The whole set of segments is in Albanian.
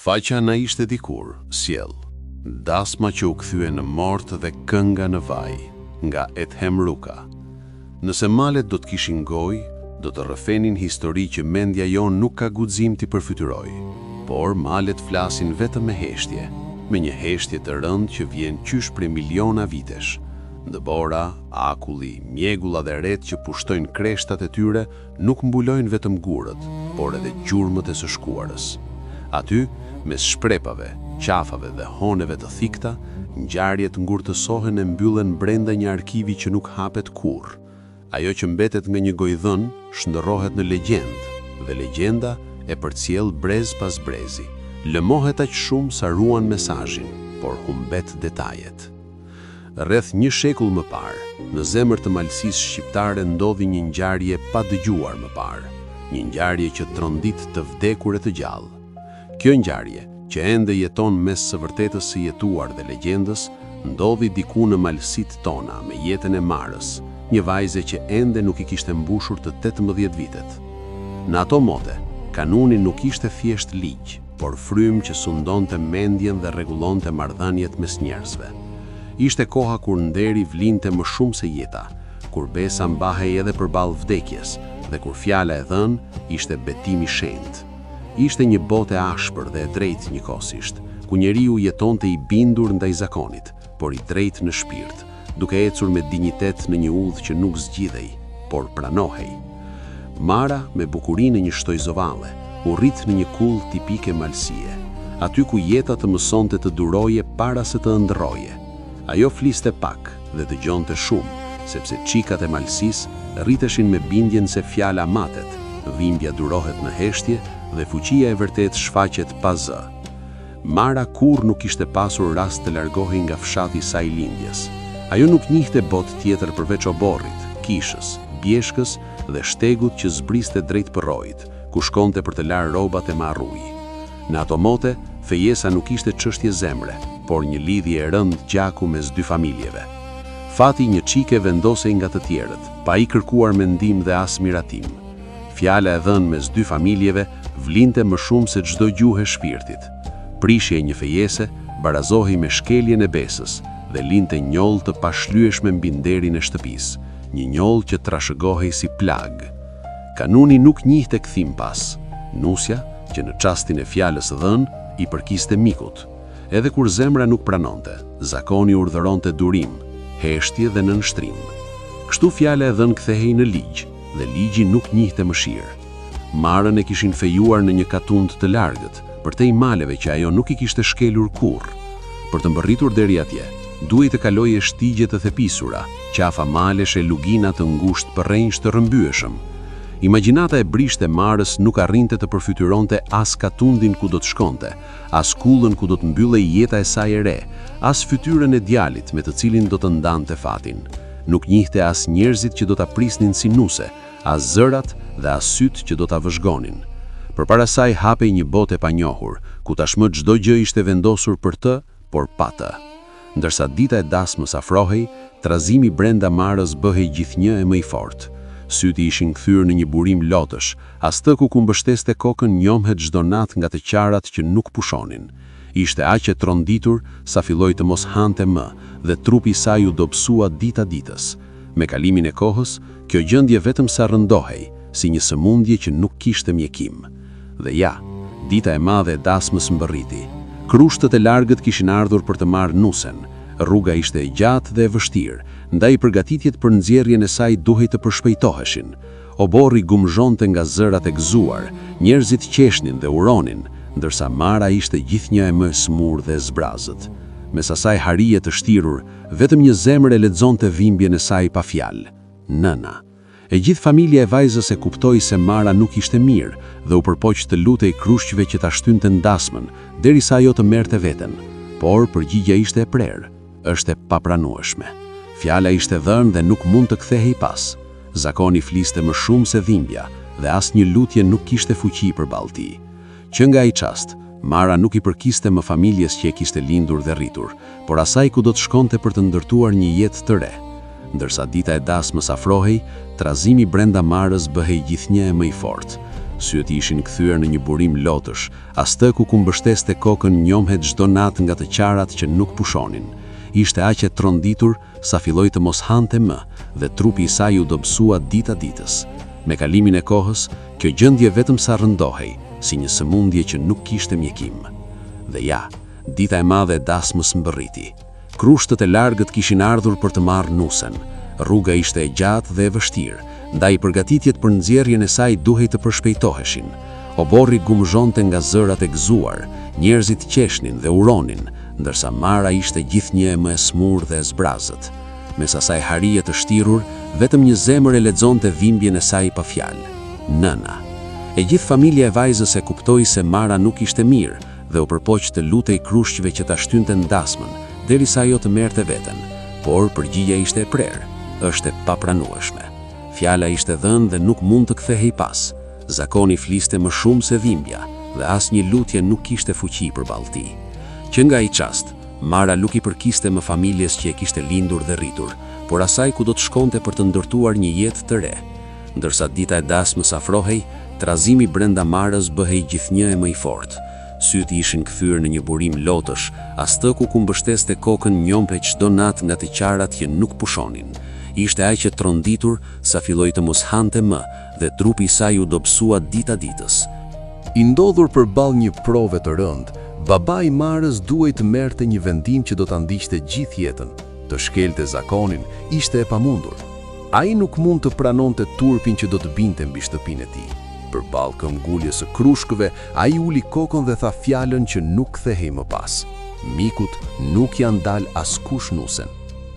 Faqja Na ishte dikur, sjell, Dasma që u kthye në mort dhe kënga në vaj, nga Et'hem Ruka. Nëse malet do të kishin gojë, do të rrëfenin histori që mendja jonë nuk ka guxim t'i përfytyrojë. Por malet flasin vetëm me heshtje, me një heshtje të rëndë që vjen qysh prej miliona vitesh. Dëbora, akulli, mjegulla dhe retë që pushtojnë kreshtat e tyre nuk mbulojnë vetëm gurët, por edhe gjurmët e së shkuarës. Aty, mes shprepave, qafave dhe honeve të thikta, ngjarjet ngurtësohen e mbyllen brenda një arkivi që nuk hapet kurrë. Ajo që mbetet nga një gojëdhënë shndërrohet në legjendë, dhe legjenda e përcjellë brez pas brezi, lëmohet aq shumë sa ruan mesazhin, por humbet detajet. Rreth një shekull më parë, në zemër të malësisë shqiptare ndodhi një ngjarje e padëgjuar më parë, një ngjarje që trondit të vdekur e të gjallë. Kjo ngjarje, që ende jeton mes së vërtetës së jetuar dhe legjendës, ndodhi diku në malësitë tona me jetën e Marës, një vajze që ende nuk i kishte mbushur të 18 vitet. Në ato mote, kanuni nuk ishte thjesht ligj, por frymë që sundonte mendjen dhe rregullonte marrëdhëniet mes njerëzve. Ishte koha kur nderi vlinte më shumë se jeta, kur besa mbahej edhe përballë vdekjes dhe kur fjala e dhënë ishte betim i shenjtë. Ishte një botë e ashpër dhe e drejtë njëkohësisht, ku njeriu jetonte i bindur ndaj zakonit, por i drejtë në shpirt, duke ecur me dinjitet në një udhë që nuk zgjidhej, por pranohej. Mara, me bukurinë e një shtojzovalle, u rrit në një kullë tipike malësie, aty ku jeta të mësonte të duroje para se të ëndërroje. Ajo fliste pak dhe dëgjonte shumë, sepse çikat e malësisë rriteshin me bindjen se fjala matet, dhimbja durohet në heshtje dhe fuqia e vërtetë shfaqet pa zë. Mara kurrë nuk kishte pasur rast të largohej nga fshati i saj i lindjes. Ajo nuk njihte botë tjetër përveç oborrit, kishës, bjeshkës dhe shtegut që zbriste drejt përroit, ku shkonte për të larë rrobat e marrë ujë. Në ato mote, fejesa nuk ishte çështje zemre, por një lidhje e rëndë gjaku mes dy familjeve. Fati i një çike vendosej nga të tjerët, pa i kërkuar mendim dhe as miratim. Fjala e dhënë mes dy familjeve vlinte më shumë se çdo gjuhë e shpirtit. Prishja e një fejese barazohej me shkeljen e besës dhe linte njollë të pashlyeshme mbi nderin e shtëpisë, një njollë që trashëgohej si plagë. Kanuni nuk njihte kthim pas. Nusja, që në çastin e fjalës së dhënë, i përkiste mikut. Edhe kur zemra nuk pranonte, zakoni urdhëronte durim, heshtje dhe nënshtrim. Kështu fjala e dhënë kthehej në ligj, dhe ligji nuk njihte mëshirë. Marën e kishin fejuar në një katund të largët, përtej maleve që ajo nuk i kishte shkelur kurrë. Për të mbërritur deri atje, duhej të kaloje shtigje të thepisura, qafa malesh e lugina të ngushtë përrenjsh të rrëmbyeshëm. Imagjinata e brishtë e Marës nuk arrinte të përfytyronte as katundin ku do të shkonte, as kullën ku do të mbyllej jeta e saj e re, as fytyrën e djalit me të cilin do të ndante fatin. Nuk njihte as njerëzit që do ta prisnin si nuse, as zërat dhe as sytë që do ta vëzhgonin. Përpara saj hapej një botë e panjohur, ku tashmë çdo gjë ishte vendosur për të, por pa të. Ndërsa dita e dasmës afrohej, trazimi brenda Marës bëhej gjithnjë e më i fortë. Sytë i ishin kthyer në një burim lotësh, jastëku ku mbështeste kokën njomhet çdo natë nga të qarat që nuk pushonin. Ishte aq e tronditur sa filloi të mos hante më dhe trupi i saj u dobësua dita ditës. Me kalimin e kohës, kjo gjendje vetëm sa rëndohej, si një sëmundje që nuk kishte mjekim. Dhe ja, dita e madhe e dasmës mbërriti. Krushtët e largët kishin ardhur për të marrë nusen. Rruga ishte e gjatë dhe e vështirë, ndaj përgatitjet për nxjerrjen e saj duhej të përshpejtoheshin. Oborri gumëzhonte nga zërat e gëzuar, njerëzit qeshnin dhe uronin, ndërsa Mara ishte gjithnjë e më e sëmurë dhe e zbrazët. Mes asaj harie të shtirur, vetëm një zemër e lexonte dhimbjen e saj pa fjalë, nëna. E gjithë familja e vajzës e kuptoi se Mara nuk ishte mirë dhe u përpoq të lutej krushqve që ta shtynte dasmën, derisa ajo të merrte veten. Por përgjigja ishte e prerë, është e papranueshme. Fjala ishte dhënë dhe nuk mund të kthehej pas. Zakoni fliste më shumë se dhimbja dhe asnjë lutje nuk kishte fuqi përballë tij. Që nga ai çast, Mara nuk i përkiste më familjes që e kishte lindur dhe rritur, por asaj ku do të shkonte për të ndërtuar një jetë të re. Ndërsa dita e dasmës afrohej, trazimi brenda Marës bëhej gjithnjë e më i fortë. Sytë i ishin kthyer në një burim lotësh, jastëku ku mbështeste kokën njomhej çdo natë nga të qarat që nuk pushonin. Ishte aq e tronditur, sa filloi të mos hante më dhe trupi i saj u dobësua dita ditës. Me kalimin e kohës, kjo gjendje vetëm sa rëndohej, si një sëmundje që nuk kishte mjekim. Dhe ja, dita e madhe e dasmës mbërriti. Krushqtë e largët kishin ardhur për të marrë nusen. Rruga ishte e gjatë dhe e vështirë, ndaj përgatitjet për nxjerrjen e saj duhej të përshpejtoheshin. Oborri gumëzhonte nga zërat e gëzuar, njerëzit qeshnin dhe uronin, ndërsa Mara ishte gjithnjë e më e sëmurë dhe e zbrazët. Mes asaj harie të shtirur, vetëm një zemër e lexonte dhimbjen e saj pa fjalë. Nëna. E gjithë familja e vajzës e kuptoi se Mara nuk ishte mirë dhe u përpoq të lutej krushqve që ta shtynte dasmën, derisa ajo të merrte veten. Por përgjigja ishte e prerë, është e papranueshme. Fjala ishte dhënë dhe nuk mund të kthehej pas. Zakoni fliste më shumë se dhimbja dhe asnjë lutje nuk kishte fuqi përballë tij. Që nga ai çast, Mara nuk i përkiste më familjes që e kishte lindur dhe rritur, por asaj ku do të shkonte për të ndërtuar një jetë të re. Ndërsa dita e dasmës afrohej, trazimi brenda Marës bëhej gjithnjë e më i fortë. Sytë i ishin kthyer në një burim lotësh, jastëku ku mbështeste kokën njomhej çdo natë nga të qarat që nuk pushonin. Ishte aq e tronditur, sa filloi të mos hante më dhe trupi i saj u dobësua dita ditës. I ndodhur përballë një prove të rëndë, babai i Marës duhej të merrte një vendim që do ta ndiqte gjithë jetën. Të shkelte zakonin ishte e pamundur. Ai nuk mund të pranonte turpin që do të binte mbi shtëpinë e tij. Përballë këmbguljes së krushqve, ai uli kokën dhe tha fjalën që nuk kthehej më pas. Mikut nuk ia ndal askush nusen.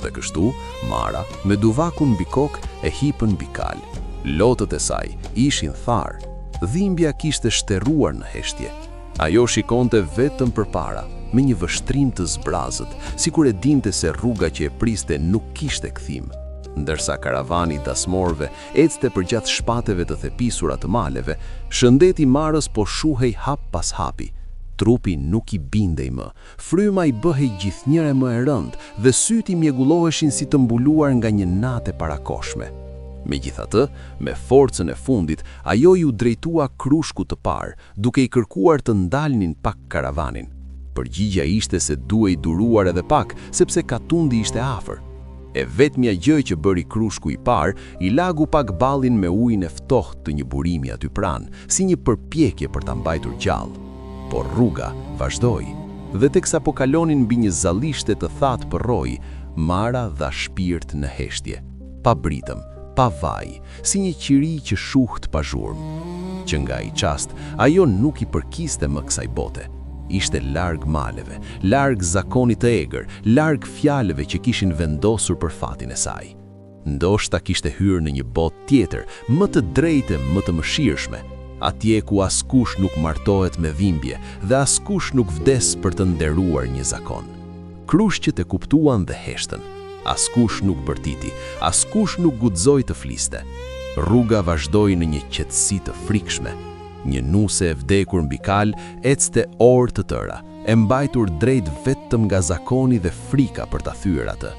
Dhe kështu, Mara, me duvakun mbi kokë, e hipën mbi kalë. Lotët e saj ishin tharë. Dhimbja kishte shteruar në heshtje. Ajo shikonte vetëm përpara, me një vështrim të zbrazët, sikur e dinte se rruga që e priste nuk kishte kthim. Ndërsa karavani i dasmorëve ecte përgjatë shpateve të thepisura të maleve, shëndeti i Marës po shuhej hap pas hapi. Trupi nuk i bindej më, fryma i bëhej gjithnjë e më e rëndë dhe sytë i mjegulloheshin si të mbuluar nga një natë e parakohshme. Megjithatë, me forcën e fundit, ajo iu drejtua krushkut të parë, duke i kërkuar të ndalnin pak karavanin. Përgjigja ishte se duhej duruar edhe pak, sepse katundi ishte afër. E vetmja gjë që bëri krushku i parë, i lagu pak ballin me ujin e ftohtë të një burimi aty pranë, si një përpjekje për ta mbajtur gjallë. Por rruga vazhdoi. Dhe teksa po kalonin mbi një zallishte të thatë përroi, Mara dha shpirt në heshtje. Pa britëm, pa vaj, si një qiri që shuhet pa zhurmë. Që nga ai çast, ajo nuk i përkiste më kësaj bote. Ishte larg maleve, larg zakonit të egër, larg fjalëve që kishin vendosur për fatin e saj. Ndoshta kishte hyrë në një botë tjetër, më të drejtë e më të mëshirshme, atje ku askush nuk martohet me dhimbje dhe askush nuk vdes për të nderuar një zakon. Krushqit e kuptuan dhe heshtën. Askush nuk bërtiti, askush nuk guxoi të fliste. Rruga vazhdoi në një qetësi të frikshme. Një nuse e vdekur mbi kalë ecte orë të tëra, e mbajtur drejt vetëm nga zakoni dhe frika për ta thyer atë.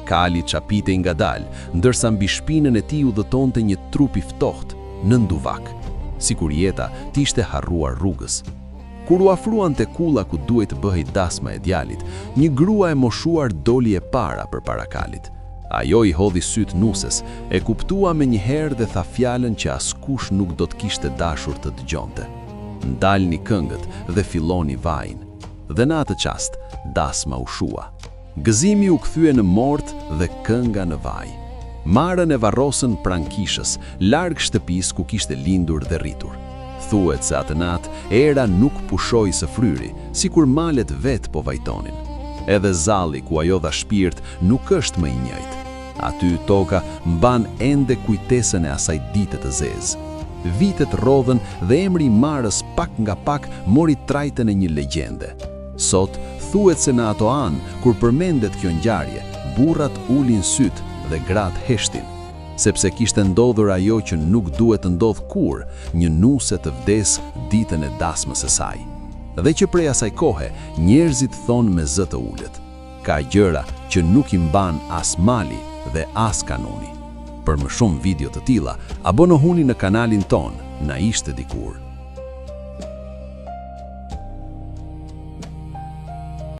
Kali çapitej ngadalë, ndërsa mbi shpinën e tij udhëtonte një trup i ftohtë, nën duvak. Sikur jeta t'ishte harruar rrugës. Kur u afruan te kulla ku duhej të bëhej dasma e djalit, një grua e moshuar doli e para përpara kalit. Ajo i hodhi sytë nuses, e kuptua menjëherë dhe tha fjalën që askush nuk do të kishte dashur të dëgjonte. Ndalni këngët dhe filloni vajin. Dhe në atë çast, dasma u shua. Gëzimi u kthye në mort dhe kënga në vaj. Marën e varrosën pranë kishës, larg shtëpisë ku kishte lindur dhe rritur. Thuhet se atë natë era nuk pushoi së fryri, sikur malet vetë po vajtonin. Edhe zalli ku ajo dha shpirt nuk është më i njëjtë. Aty toka mban ende kujtesën e asaj dite të zezë. Vitet rrodhën dhe emri i Marës pak nga pak mori trajtën e një legjende. Sot, thuhet se në ato anë, kur përmendet kjo ngjarje, burrat ulin sytë dhe gratë heshtin. Sepse kishte ndodhur ajo që nuk duhet të ndodhë kurrë, një nuse të vdesë ditën e dasmës së saj. Dhe që prej asaj kohe, njerëzit thonë me zë të ulët, Ka gjëra që nuk i mban as mali dhe as kanuni. Për më shumë video të tilla, abonohuni në kanalin tonë, Na ishte dikur.